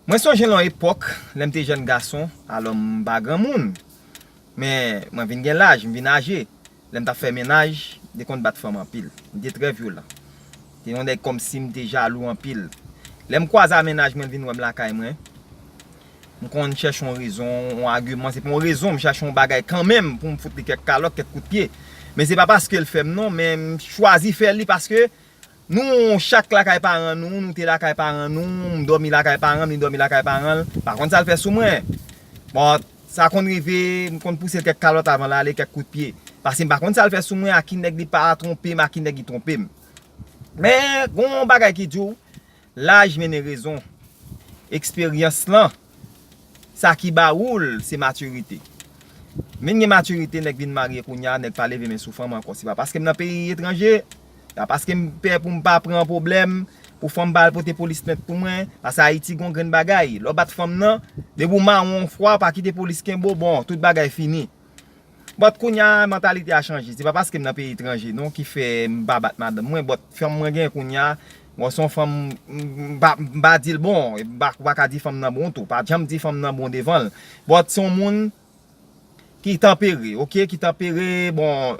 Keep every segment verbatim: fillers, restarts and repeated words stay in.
Mwen sonje nan yon epòk, lè m te jèn gason, alò m pa granmoun. Men, mwen vin gen laj, m vin aje. Lè m t ap fè mennaj, m te konn bat fanm anpil. M te trè vyolan. Te yon nèg kòmsi m te jalou anpil. Lè m kwaze a mennaj mwen vin wè m lakay mwen, m konn chèche yon rezon, yon agiman. Se pa yon rezon, m chèche yon bagay kanmenm pou m fout li kèk kalòt, kèk kout pye. Men se pa paske l fè m non, men m chwazi fè li paske nou chak lakay paran nou, nou te lakay paran nou, m dòmi lakay paran m, li dòmi lakay paran l. Pa konn sa l fè sou mwen. Bon, sa konn rive, m konn pouse l kèk kalòt avan l ale, kèk kout pye. Paske m pa konn sa l fè sou mwen, a ki nèg li pa twonpe m, a ki nèg li twonpe m. Men, gon bagay ki di w, laj mennen rezon. Eksperyans lan, sa ki ba ou l, se matirite. M vin gen matirite, nèg vin marye kounye a, nèg pa leve men sou fanm ankò. Se pa paske m nan peyi etranje, se pa paske m pè pou m pa pran pwoblèm, pou fanm pa al pote polis plent pou mwen, paske Ayiti gon grenn bagay. Lè w bat fanm nan, depi w mawon yon fwa, pa kite polis kenbe w, bon, tout bagay fini. But kounye a, mantalite a chanje. Se pa paske m nan peyi etranje non ki fè m pa bat madanm mwen, but fanm mwen gen kounye a, bon, se yon fanm, m pa, m pa di l bon, m pa, ou pa ka di fanm nan bon tou, pa janm di fanm nan bon devan l. But se yon moun ki tanpere, oke, ki tanpere, bon,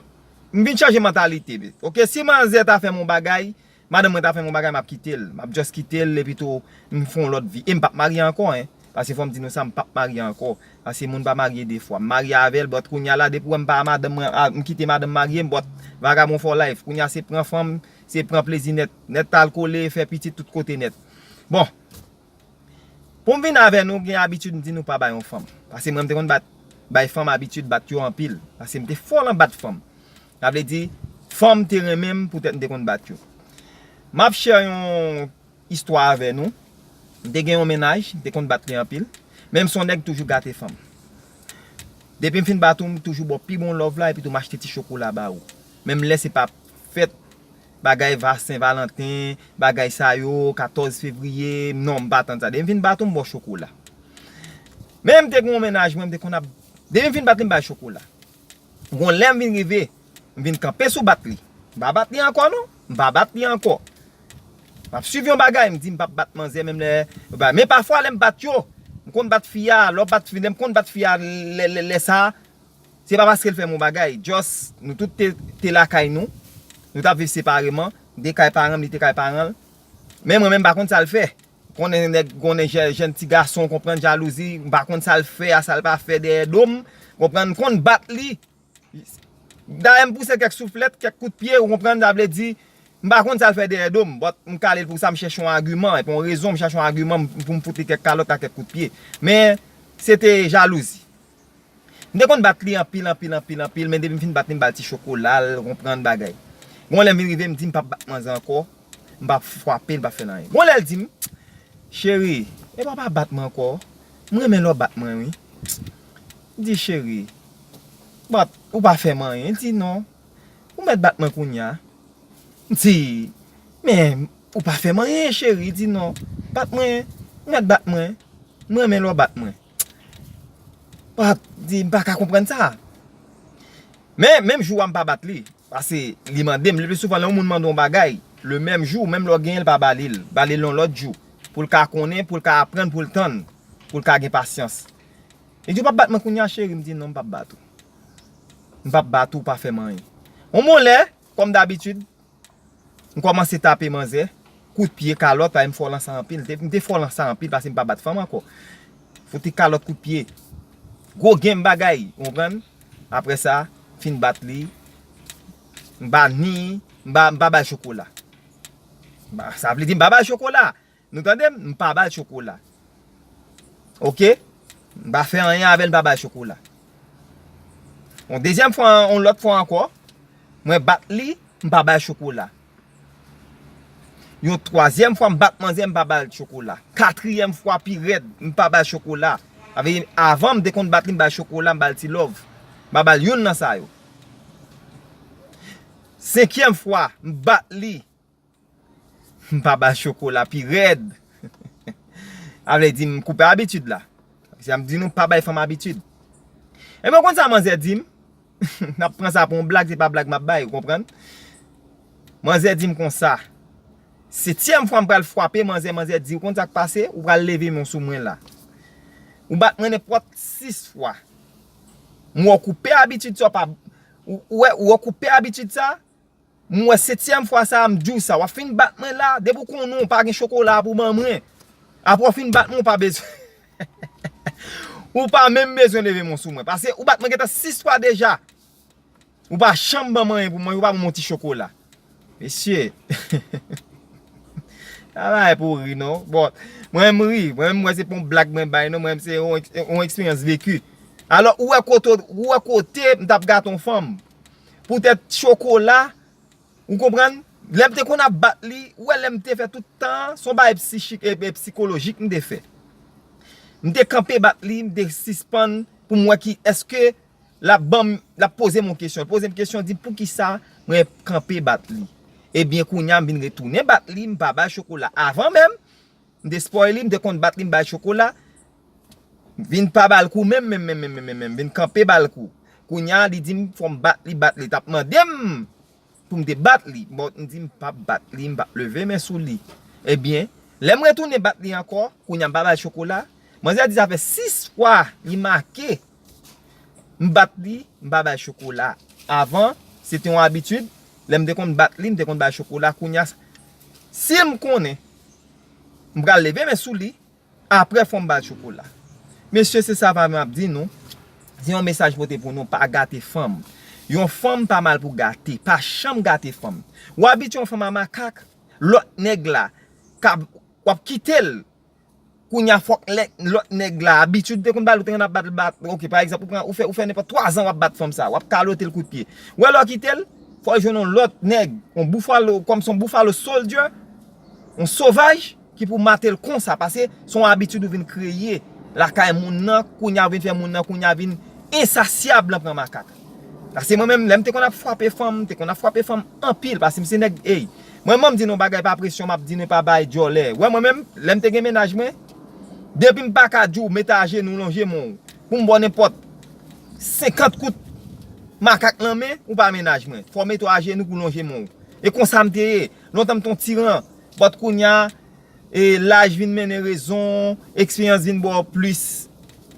m vin chanje mantalite, oke, si manzè ta fè m yon bagay, madanm mwen ta fè m yon bagay, m ap kite l. M ap just kite l, epi tou, m fè yon lòt vi. E m p ap marye ankò, en. Paske fò m di nou sa, m p ap marye ankò. Paske moun pa marye de fwa. M marye avè l, but kounye a la, depi w wè m pa madanm mwen, a, m kite madanm marye m, but vagabon for life. Kounye a se pran fanm, se pran plezi nèt. Nèt al kole, fè pitit tout kote nèt. Bon, pou m vin avè nou, gen abitid m di nou pa bay yon fanm. Paske mwen, m te konn bat, bay fanm abitid bat yo anpil. Paske m te fò nan bat fanm. Sa vle di, fanm te renmen m poutèt m te konn bat yo. M ap share yon istwa avè nou. M te gen yon mennaj, m te konn bat li anpil. Men m se yon nèg toujou gate fanm. Depi m fin bat ou, m toujou ba w pi bon love la, epi tou m achte ti chokola ba ou. Menm lè se pa fèt, bagay va Sen Valanten, bagay sa yo, katòz fevriye, non, m pa tann sa. Depi m fin bat ou, m ba w chokola. Men m te gen yon mennaj mwen, m te konn ap, depi m fin bat li, m ba l chokola. Gon lè m vin rive, m vin kanpe sou bat li. M pa bat li ankò non, m pa bat li ankò. M ap swiv yon bagay, m di m p ap bat manzè menm lè, men pafwa lè m bat yo, m konn bat fi a, lè w bat fi, lè m konn bat fi a lè, lè, lè sa, se pa paske l fè m yon bagay. Just, nou tout te, te lakay nou, nou t ap viv separeman, m te kay paran m, li te kay paran l. Men mwen menm, m pa konn sa l fè. Konnen nèg, konnen jè-, jèn ti gason, konprann jalouzi, m pa konn sa l fè a, sa l pa fè dèyè do m, konprann, m konn bat li. Dayè m pouse kèk souflèt, kèk kout pye, ou konprann, sa vle di, m pa konn sa l fè dèyè do m, but m kale l pou sa, m chèche yon agiman, epi yon rezon, m chèche yon agiman pou m fout li kèk kalòt ak kèk kout pye. Men, se te jalouzi. M te konn bat li anpil, anpil, anpil, anpil, men depi m fin bat li, m ba l ti chokola, l konprann bagay. Gon lè m vin rive, m di m p ap bat manzè ankò, m p ap frape l, m p ap fè l anyen. Gon lè l di m, cheri, epa pa bat mwen ankò, m renmen lè w bat mwen, wi. M di, cheri, bat, ou pa fè m anyen. L di, non, ou mèt bat mwen kounye a. M di, men, ou pa fè m anyen, cheri. L di, non, bat mwen, ou mèt bat mwen, m renmen lè w bat mwen. Bat, di, m pa ka konprann sa. Men, menm jou a, m pa bat li. Paske li mande m, le pli souvan, lè yon moun mande w yon bagay, le menm jou, menm lè w genyen l, pa ba li l. Ba li l yon lòt jou. Pou l ka konnen, pou l ka aprann, pou l tann, pou l ka gen pasyans. Li di, ou p ap bat mwen kounye a, cheri? M di, non, m p ap bat ou. M p ap bat ou, ou pa fè m anyen. Yon bon lè, kòm dabitid, m kòmanse tape manzè, kout pye, kalòt, paske m fò lan sa anpil. M te, m te fò lan sa anpil, paske m pa bat fanm ankò. Fout li kalòt, kout pye. Gwo game bagay, ou konprann? Apre sa, fin bat li, m pa ni, m pa, m pa ba l chokola. Ba, sa vle di m pa ba l chokola. Nou tande m? M pa ba l chokola. Oke? M pa fè anyen avè l, m pa ba l chokola. Yon dezyèm fwa, yon lòt fwa ankò, mwen bat li, m pa ba l chokola. Yon twazyèm fwa, m bat manzè, m pa ba l chokola. Katriyèm fwa pi rèd, m pa ba l chokola. Sa vle di, avan, m te konn bat li, m ba l chokola, m ba l ti love. M pa ba l youn nan sa yo. Senkyèm fwa, m bat li. M pa ba l chokola pi rèd. Sa vle di m koupe abitid la. Sa m di nou pa bay fanm abitid. Ebyen, ou konn sa manzè di m? N ap pran sa pou yon blag, se pa blag m ap bay, ou konprann? Manzè di m konsa, Setyèm fwa m pral frape manzè, manzè di, ou konn sa k pase? Ou pral leve men w sou mwen la. Ou bat mwen nenpòt sis fwa. M wè w koupe abitid sa, w pa, ou, ou wè, ou wè w koupe abitid sa, m wè setyèm fwa sa, m di w sa, w ap fin bat mwen la, depi w konnen w pa gen chokola pou ban mwen. Apre w fin bat mwen, w pa bezwen. Ou pa menm bezwen leve men w sou mwen. Paske ou bat mwen gentan sis fwa deja. Ou pa janm ban mwen anyen pou manje, ou pa ban mwen yon ti chokola. Mesye. Sa pa pou ri, non. Bon, mwen m ri. Mwen m wè se pa yon blag mwen bay, non. Mwen se yon, yon eksperyans veki. Alò, ou wè kote, ou wè kote m t ap gate yon fanm. Poutèt chokola, ou konprann? Lè m te konn ap bat li, ou wè lè m te fè tout tan, se yon bagay psichik e, e psikolojik m te fè. M te kanpe bat li, m te sispann pou m wè ki, èske l ap ban m, l ap poze m yon kesyon. L poze m kesyon, di m poukisa mwen kanpe bat li. Ebyen, kounye a m vin retounen bat li, m pa ba l chokola. Avan menm, m te spoil li, m te konn bat li, m ba l chokola. M vin pa ba l kou menm, menm, menm, menm, menm, menm, vin kanpe ba l kou. Kounye a, li di m, fò m bat li, bat li. T ap mande m pou m te bat li. Bon, m di m p ap bat li, m p ap leve men sou li. Ebyen, lè m retounen bat li ankò, kounye a m pa ba l chokola. Manzè di sa fè sis fwa li make m bat li, m pa ba l chokola. Avan, se te yon abitid, lè m te konn bat li, m te konn ba l chokola. Kounye a, si m konnen m pral leve men sou li, apre fò m ba l chokola. Mesye, se sa m ap di nou. Se yon mesaj pote pou nou, pa gate fanm. Yon fanm pa mal pou gate, pa janm gate fanm. Ou abitye yon fanm a makak, lòt nèg la, k ap, w ap kite l. Kounye a fòk lè, lòt nèg la, abitid te konn ba l, ou te konn ap bat, bat, ok, pa egzanp, ou pran, ou fè, ou fè nenpòt twa zan w ap bat fanm sa, w ap kalote l kout pye. Ou wè lè w kite l, fò l jwenn yon lòt nèg, yon bufalo, kòm se yon bufalo soldier, yon sovaj, ki pou mate l konsa, paske se yon abitid ou vin kreye lakay moun nan, kounye a ou vin fè moun nan, kounye a vin ensasyab nan pran makak. Paske mwen menm, lè m te konn ap frape fanm, m te konn ap frape fanm anpil, paske m se nèg, ey. Mwen, mwen m di nou bagay pa presyon, m ap di nou pa bay djòlè. Wè, mwen menm, lè m te gen mennaj mwen, depi m pa ka di w mete ajenou, lonje men w, pou m ba w nenpòt senkant kout makak nan men, ou pa mennaj mwen. Fò w mete w ajenou pou lonje men w. E konsa m te ye. Lontan m te yon tiran. But kounye a, e, laj vin mennen rezon, eksperyans vin ba w plis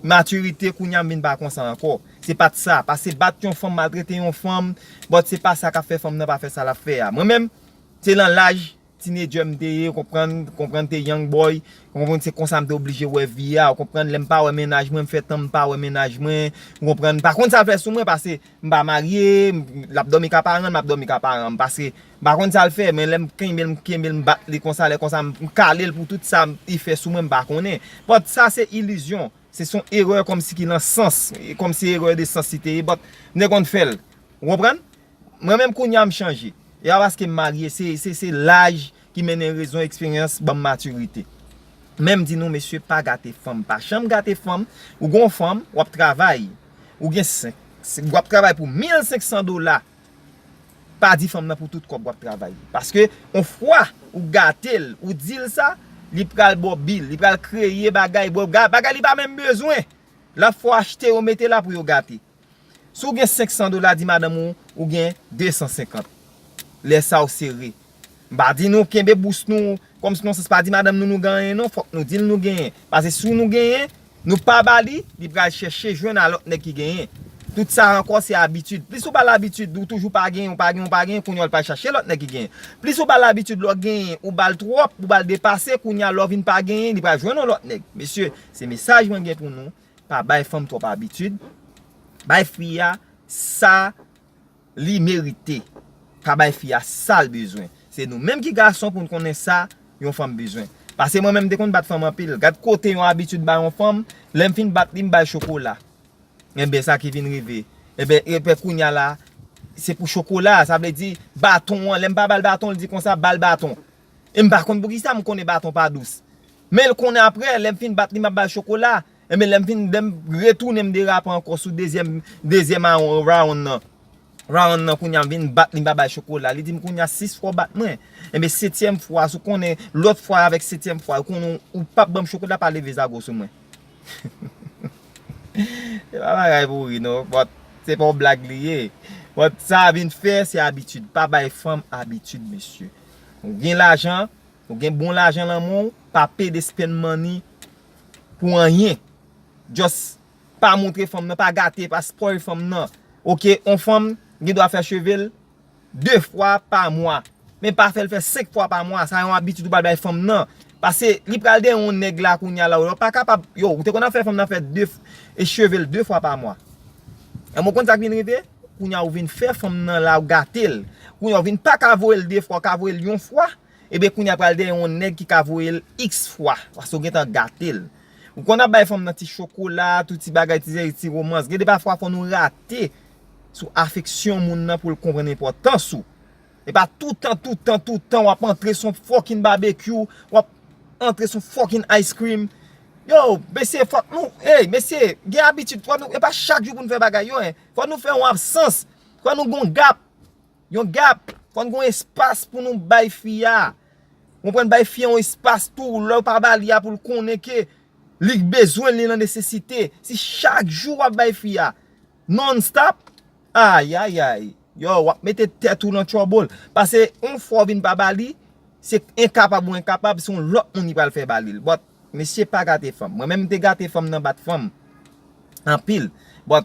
matirite, kounye a m vin pa konsa ankò. Se pa t sa. Pase bat yon fanm, maltrete yon fanm, but se pa sa k ap fè fanm nan pa fè sa l ap fè a. Mwen menm, se nan laj tinedjè m te ye, w konprann, konprann te young boy, w konprann se konsa m te oblije wè vi a, w konprann lè m pa wè mennaj mwen, m fè tan m pa wè mennaj mwen, w konprann, pa konn sa l fè sou mwen, pase m pa marye, m, l ap dòmi ka paran l, m ap dòmi ka paran m, pase m pa konn sa l fè, men lè m kenbe l, m kenbe l, m bat li konsa, lè konsa, m, m kale l pou tout sa m, li fè sou mwen, m pa konnen. But sa se ilizyon, se, se yon erè kòmsi ki nan sans, kòmsi erè de sans li te ye, but m te konn fè l. Ou konprann? Mwen menm kounye a m chanje. E pa paske m marye, se, se, se laj ki mennen rezon, eksperyans ban m matirite. Men m di nou, mesye, pa gate fanm, pa janm gate fanm. Ou gon fanm, w ap travay, ou gen senk, w ap travay pou mil senk san dola. Pa di fanm nan pou tout kòb w ap travay. Paske yon fwa ou gate l, ou di l sa, li pral ba w bil, li pral kreye bagay, ba w ga-, bagay li pa menm bezwen. L ap fè w achte yo mete la pou yo gate. Si w gen senk san dola, di madanm ou, ou gen de san senkant. Lè sa w sere. M pa di nou kenbe bous nou, kòmsi nan sans pa di madanm nou nou gen anyen non, fòk nou di l nou genyen. Paske si nou genyen, nou pa ba li, li pral chèche jwenn a lòt nèg ki genyen. Tout sa ankò se abitid. Plis ou ba l abitid, ou toujou pa genyen, ou pa genyen, ou pa genyen, kounye a l pral chache lòt nèg ki genyen. Plis ou ba l abitid, lè w genyen, ou ba l twòp, ou ba l depase, kounye a lè w vin pa genyen, li pral jwenn yon lòt nèg. Mesye, se mesaj mwen gen pou nou. Pa bay fanm twòp abitid. Bay fi a sa li merite. Pa bay fi a sa l bezwen. Se nou menm ki gason pou n konnen sa yon fanm bezwen. Pase mwen menm m te konn bat fanm anpil. Gad kote yon abitid bay yon fanm, lè m fin bat li, m bay chokola. Enben, sa ki vin rive. Enben, enben, kounye a la, se pou chokola, sa vle di, baton an, lè m pa ba l baton, l di konsa, ba l baton. E m pa konn poukisa m konnen baton pa dous. Men l konnen apre, lè m fin bat li, m ap ba l chokola. Enben, lè m fin, lè m retounen, m derape ankò sou dezyèm, dezyèm a-, round nan. Round nan, kounye a, m vin bat li, m pa ba l chokola. Li di m, kounye a, sis fwa w bat mwen. Enben, setyèm fwa, si w konnen, lòt fwa avèk setyèm fwa, ou konnen ou p ap ban m chokola, pa leve zago sou mwen. Se pa bagay pou ri, non. But, se pa yon blag li ye. But, sa a vin fè, se abitid. Pa bay fanm abitid, mesye. Ou gen lajan, Ou gen bon lajan nan men w, pa pede spend money pou anyen. Just pa montre fanm nan, pa gate, pa spoil fanm nan. Oke, yon fanm gen dwa fè cheve l de fwa pa mwa. Men pa fè l fè senk fwa pa mwa. Sa yon abitid ou pral bay fanm nan. Paske li pral dèyè yon nèg la kounye a la. Ou pa kapab, yo, ou te konn ap fè fanm nan fè de f- e cheve l de fwa pa mwa. E mwen konn sa k vin rive? Kounye a ou vin fè fanm nan la, ou gate l. Kounye a ou vin pa ka voye l de fwa, ou ka voye l yon fwa. Ebyen kounye a pral dèyè yon nèg ki ka voye l x fwa. Paske ou gentan gate l. Ou konn ap bay fanm nan ti chokola, tout ti bagay, ti zeri, ti romans. Gen de pafwa fò nou rate sou afeksyon moun nan pou l konprann enpòtans ou. E pa toutan, toutan, toutan w ap antre sou yon fucking barbecue, w ap antre sou fucking ice cream. Yo, mesye, fòk nou, ey, mesye, gen abitid, fòk nou, e pa chak jou pou nou fè bagay yo, en. Fòk nou fè yon absans, fòk nou gon gap, yon gap, fòk nou gon espas pou nou bay fi a. Ou konprann, bay fi a yon espas tou, lè w pa ba li a pou l konnen ke li bezwen l, li nan nesesite. Si chak jou w ap bay fi a non-stop, ayayay, yo, w ap mete tèt ou nan trouble. Paske yon fwa w vin pa ba li, se enkapab ou enkapab, se yon lòt moun ki pral fè ba li l. But, mesye pa gate fanm. Mwen menm, m te gate fanm nan bat fanm anpil. But,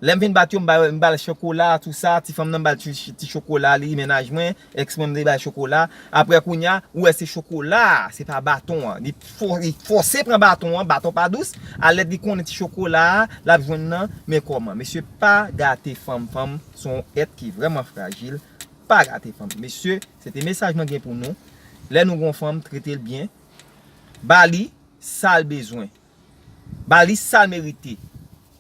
lè m vin bat yo, m ba, m ba l chokola, tou sa, ti fanm nan m ba l ti, ti chokola, li mennaj mwen, èks mwen, m te ba l chokola. Apre kounye a, ou wè se chokola a, se pa baton an. Li fò-, li fòse pran baton an, baton pa dous. Alèd li konnen ti chokola a, l ap jwenn nan, men kòman? Mesye pa gate fanm, fanm se yon èt ki vrèman frajil. Pa gate fanm. Mesye, se te mesaj mwen gen pou nou. Lè nou gon fanm, trete l byen. Ba li sa l bezwen. Ba li sa l merite.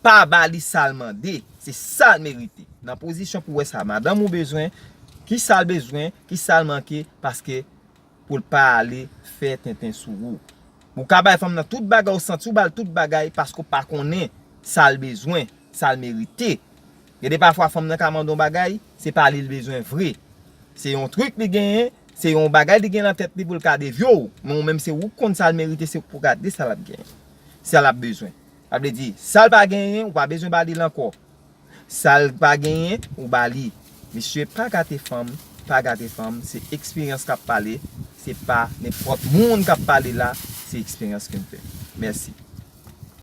Pa ba li sa l mande. Se sa l merite. Nan pozisyon pou wè sa madanm ou bezwen, ki sa l bezwen, ki sa l manke, paske pou l pa ale fè tenten sou ou. Ou ka bay fanm nan tout bagay, ou santi ou ba l tout bagay paske ou pa konnen sa l bezwen, sa l merite. Gen de pafwa fanm nan ka mande yon bagay, se pa li l bezwen vre. Se yon trik li genyen, se yon bagay li gen nan tèt li pou l ka devye w. Men ou menm se ou k konn sa l merite, se pou gade sa l ap genyen. Sa l ap bezwen. Sa vle di, sa l pa genyen, ou pa bezwen ba li l ankò. Sa l pa genyen, ou ba li. Mesye, pa gate fanm, pa gate fanm, se eksperyans k ap pale, se pa nenpòt moun k ap pale la, se eksperyans ke m fè. Mèsi.